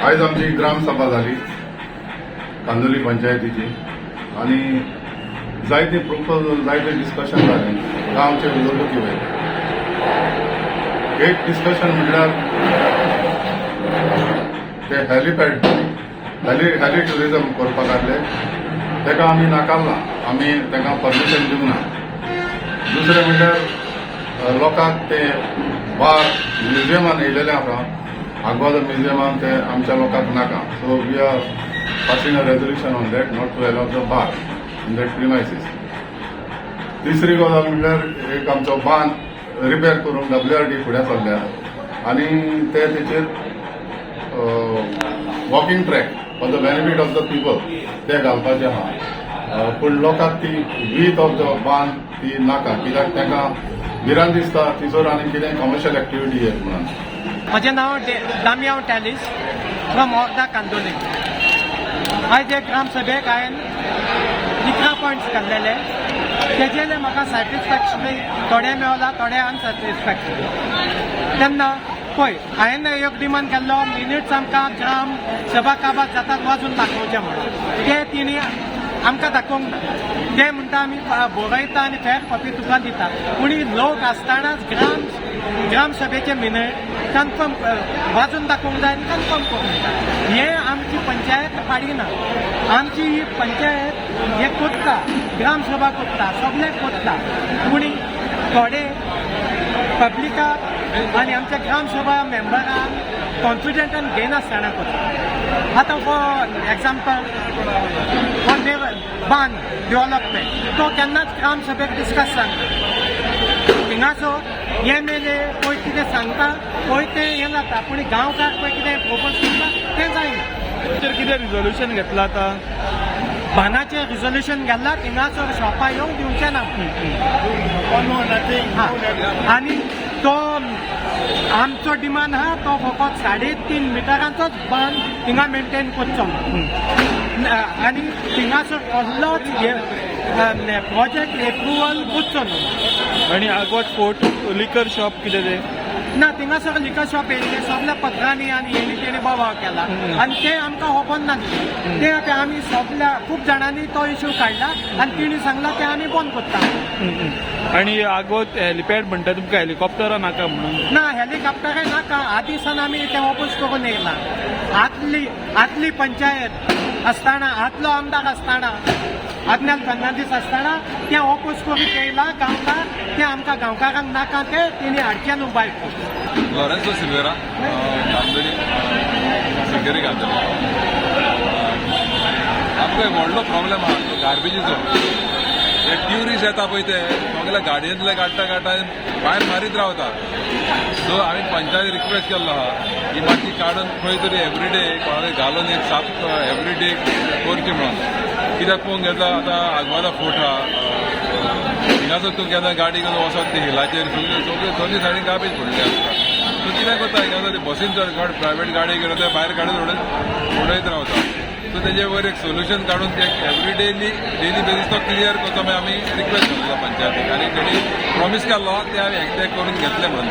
आयज आमची ग्रामसभा जाली कांदोली पंचायतीची आनी जायते प्रपोजल, जायते डिस्कशन जालें गांवचे उदरगती वयर. एक डिस्कशन म्हटल्यार ते हेलिपॅड, हेली ट्युरिजम करपाक आहले, ताका आमी नाकारला, आमी ताका परमिशन दिवंक ना. दुसरें म्हणल्यार लोकांक ते बार म्युझियमान येयलेले आसा, आगवादो म्युझियमान, ते आमच्या लोकांक नाका. So we are passing a resolution on that, not to allow the bar in that premises. तिसरी गजाल म्हणल्यार एक आमचो बांद रिपेर करूंक डब्ल्यूआरडी फुडें सरल्या आनी ते तेचेर walking track for the benefit of the people ते घालपाचे आहा. पूण लोकांक ती विथ ऑफ the बांद ती नाका, कित्याक तांकां भिरांत दिसता थंयसर आनी कितें कमर्शियल एक्टिविटी येत म्हणून. म्हजें नांव दामियांव टॅलिस फ्रॉम ओर्दा कांदोली. आयज एक ग्रामसभेक हांवें 11 पॉयंट्स काडलेले. तेजेले म्हाका सॅटिस्फॅक्शन थोडे मेवला, थोडे अनसॅटिस्फॅक्टरी. तेन्ना पळय, हांवें एक डिमांड केल्लो, मिनिट्स आमकां ग्राम सभा काबार जातात वाजून दाखोवचें म्हणून. ते तिणी आमकां दाखोवंक ना. ते म्हणटा, आमी बरयता आनी फेर कॉपी तुका दिता. पूण लोक आसतनाच ग्रामसभेचे मिनिट कन्फर्म वाजून दाखोवंक जाय आनी कन्फर्म करूंक जाय. हें आमची पंचायत पाडिना. आमची ही पंचायत हे करता, ग्रामसभा करता, सगळें करता, पूण थोडे पब्लिकाक आनी आमच्या ग्रामसभा मेंबरांक कॉन्फिडंटान घेयनासतना करता. आतां फॉर एग्जाम्पल, हो बांद डेव्हलपमेंट, तो केन्नाच ग्रामसभेक डिस्कस जाना. थिंगासो एमएलए पळय कितें सांगता पळय, तें हें जाता, पूण गांवकार पळय कितें प्रपोज करता तें जायना. कितें रिझोल्युशन घेतलां आतां? बानाचें रिझोल्युशन घेतलां, थिंगासर शॉपां येवंक दिवचें ना. हा. आनी तो आमचो डिमांड आहा, तो फकत 3.5 मिटरांचोच बांद थिंगा मेंटेन करचो म्हणून आनी थिंगासर कसलोच प्रोजेक्ट एप्रुवल करचो न्हू. आनी आगवाद फोर्ट लिकर शॉप कितें तें? ना, थिंगासर लिकर शॉप येयल्ले, सगल्या पत्रांनी आनी हेणी तेणी बोवाळ केला आनी ते आमकां खबर ना. ते आतां आमी सगल्या खूब जाणांनी तो इशू काडला आनी तेणी सांगला, ते आमी बंद करता. आनी आगोद हेलिपॅड म्हणटा, तुमकां हेलिकॉप्टरां नाका म्हणून? ना, हेलिकॉप्टरय नाका. आदीं सावन आमी ते ओपोज करून येयला. आदली पंचायत आसतना, आदलो आमदार आसतना, आदन्याल फर्नांडीस आसतना ते ओपोज करून येयला गांवकार. ते आमकां गांवकारांक नाका, ते तेणी हाडचे न्हू बायक. लॉरेन्सो सिल्वेरा, कांदोली, सिकेरी कांदोली. आमकां एक व्हडलो प्रॉब्लेम आहा तो गार्बेजीचो. हे ट्युरिस्ट येता पळय, ते सगळे गाडयेंतले काडटा काडटा भायर मारीत रावता. सो हांवें पंचायत रिक्वेस्ट केल्लो आहा की मातशी काडून खंय तरी एवरीडे कोणाक घालून एक साफ एवरीडे करची म्हणून. कित्याक पळोवंक गेल्यार आतां आगवादा फोर्ट आहा, हिंगासर तूं केन्ना गाडी घेवन वचत, ते हिलाचेर सगळे सगळे दोनूय सायडीन गार्बेज पडलेली आसता. सो कितें करता, हिंगासर बसीन जर प्रायवेट गाडी गेलो ते भायर काडून उडयत रावता. सो तेजे वयर एक सोल्युशन काडून ते एवरी डेली डेली बेजीस तो क्लियर करचो मागीर आमी रिक्वेस्ट केल्लो पंचायतीक आनी तेणी प्रॉमीस केल्लो, ते आमी एकठांय करून घेतले म्हणून.